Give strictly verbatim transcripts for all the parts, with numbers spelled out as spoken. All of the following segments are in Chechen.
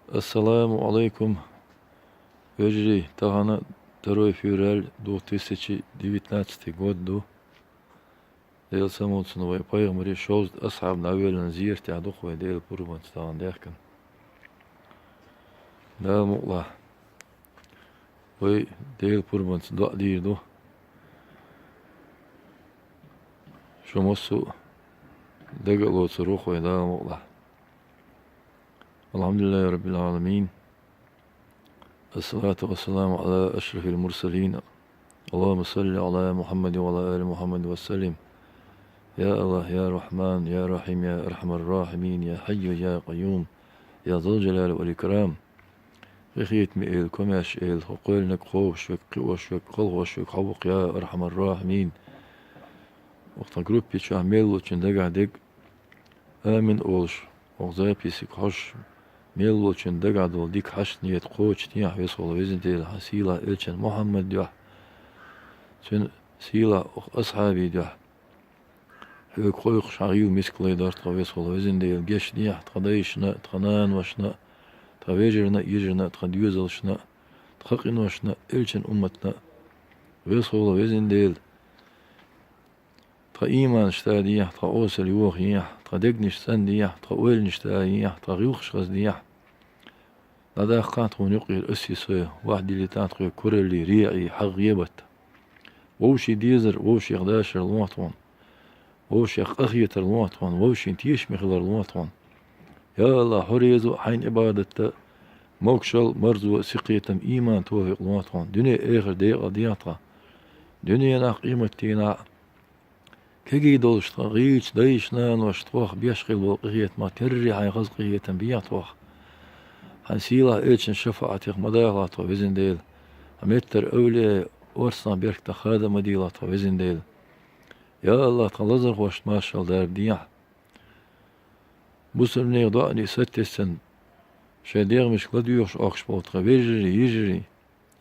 Ассаламу алайкум, вежарий, тахан второй февраль, две тысячи девятнадцатый год ду. Дела самуцун вай пайхамари шовзткъа асхьаб дӀавеллан зерте а дукха вай Дела пурбанца тахан дехкан. Дала мукъла. Вай Дела пурбанца доӀа дийр ду. Шу массо а дага а лоцур ву вай Дала мукъла. الحمد لله رب العالمين. الصلاة والسلام على أشرف المرسلين. اللهم صل على محمد وعلى آل محمد وسلم. يا الله، يا رحمن، يا رحيم، يا أرحم الراحمين، يا حي، يا قيوم، يا ذا الجلال والإكرام. Къинхетаме Эла, комаьрша Эла, тхо кхоьллинарг, кхобуш верг, кхиош верг, кхалхош верг хьо ву-кх, я Архьамар-Рахьимин. Укх тхан группе чохь мел волчун дагахь дерг «Амин» олуш, оха записиг хьожуш, мел волчун дагахь долу дика хьашт, нийят кхочушдехьа, веза волу Везан Дела, хьан сийлахь элчан Мухьаммад дуьхьа, цуьнан сийлахь оха асхьабий дуьхьа. Хьоьга кхойкхуш хьан гӀийла мискалла дара тхо, веза волу Везан Дела, гечдехьа тхан дайшна, тхан наношна, тхан вежарна, йижарна, тхан доьзалшна, тхан къиношна, элчан умматна, веза волу Везан Дела. Тхан ийманаш тадехьа, тхан осал йохаехьа, тхан дегнаш цӀандехьа, тхан ойланаш тадехьа, тхан гӀиллакхаш хазадехьа. ДӀадаккхахьа тхуна юкъера ас а, со а, ваьхьа дилийтахьа тхоьга кураллий, реӀий, хьагӀ, гӀебат. Вовшийн дезар, вовшех дашар лохьа тхуна. Вовшех къахетар лохьа тхуна, вовшийн тешаме хилар лохьа тхуна. Я АллахӀ, хьо реза ву хьайна Ӏибадат дан, могушалла, марзо, синкхетам, ийман, тофикъ лохьа тхуна. Дуьне, эхарт декъал дехьа тхан. Дуьненахь, къематдийнахь кегий долуш тхан гӀийлачу дайша, наноша тхох беш хилла болу къинхетамах терра хьайн хаза къинхетам бехьа тхох. Хьан сийлахь элчан шафаӀатех ма дахалахь тхо, Везан Дела. Хьан меттара эвлияийн орцанах, беркатах хада ма дийлахь тхо, Везан Дела. Я АллахӀ, тхан лазархошна маршалла дарба дехьа. Бусалбанийн доӀанийн сатесна шайн дегӀмашка ладоьгӀуш Ӏохкуш болу тхан вежарий, йижарий,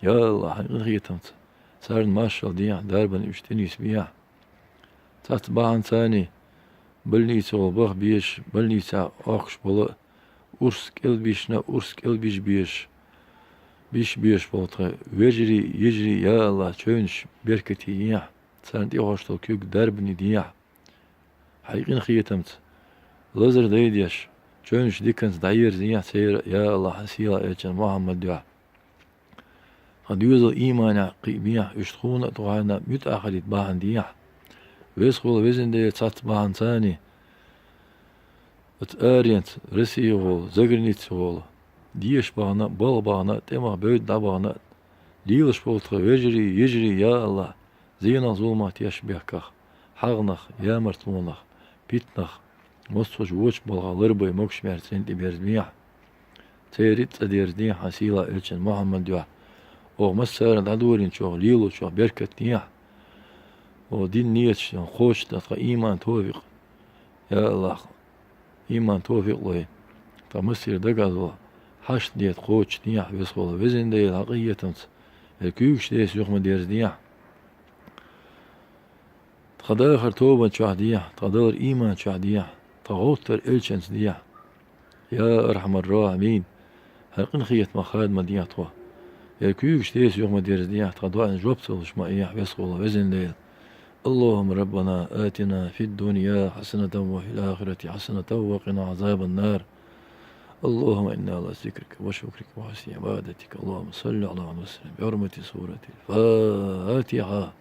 я АллахӀ, хьайн къинхетамца царна маршалла дехьа, дарбана уьш тӀенисбехьа. Цхьацца бахьана царний больницехула баха безаш, больницехь Ӏохкуш болу а, урс кӀелбишна, урс кӀелбижа безаш, беш безаш болу тхан вежарий, йижарий, я АллахӀ, чевнаш беркате ехьа, царна тӀехьош долу куьг дарбане дехьа. Хьайн къинхетамца лазар дайдеш, чевнаш диканца дӀаерзаехьа церан, я АллахӀ, хьан сийлахь элчан Мухьаммад дуьхьа. Тхан доьзал ийманехь кхиабехьа, уьш тхуна а, тхо хьайна а муьтӀахь хилийта бахьана дехьа. Веза волу Везан Дела, цхьацца бахьана царний, оцу аренца, Россехула, заграницехула, деша бахана а, балха бахана а, тӀемах бевдда дӀабахана а, лелаш болу тхан вежарий, йижарий, я АллахӀ, зенах, зуламах тешна бехках, хьагӀнах, ямартлонах, питанах, массо а вочу балхах ларбай, могуш-маьрша цӀена тӀе берзабехьа. Церан цӀа дерзадехьа, хьан сийлахь элчан Мухьаммад дуьхьа. Оха массарна дӀадорийначух, лелочух беркат дехьа. Оха дина нийяташ кхочушдан тхан ийман, тофикъ, я АллахӀ, ийман, тофикъ лой. Тхан массеран дагахь долу хьашт, нийят кхочушдехьа, веза волу Везан Дела, хьан къинхетамца, я куьйгаш деса юха ма дерзадехьа. Тхан дахар тобанна чохь дехьа, тхан далар ийманна чохь дехьа, тхан гӀовттар элчанца дехьа. Я Архьамар-Рахьимин, хьайн къинхетамах хада ма дехьа тхо. Я куьйгаш деса юха ма дерзадехьа, тхан доӀанна жоп ца луш ма Ӏехьа, веза волу Везан Дела. اللهم ربنا آتنا في الدنيا حسنة وفي الآخرة حسنة وقنا عذاب النار. اللهم إنا على ذكرك وشكرك وحسن عبادتك. اللهم صل على محمد وسلم بحرمة سورة الفاتحة.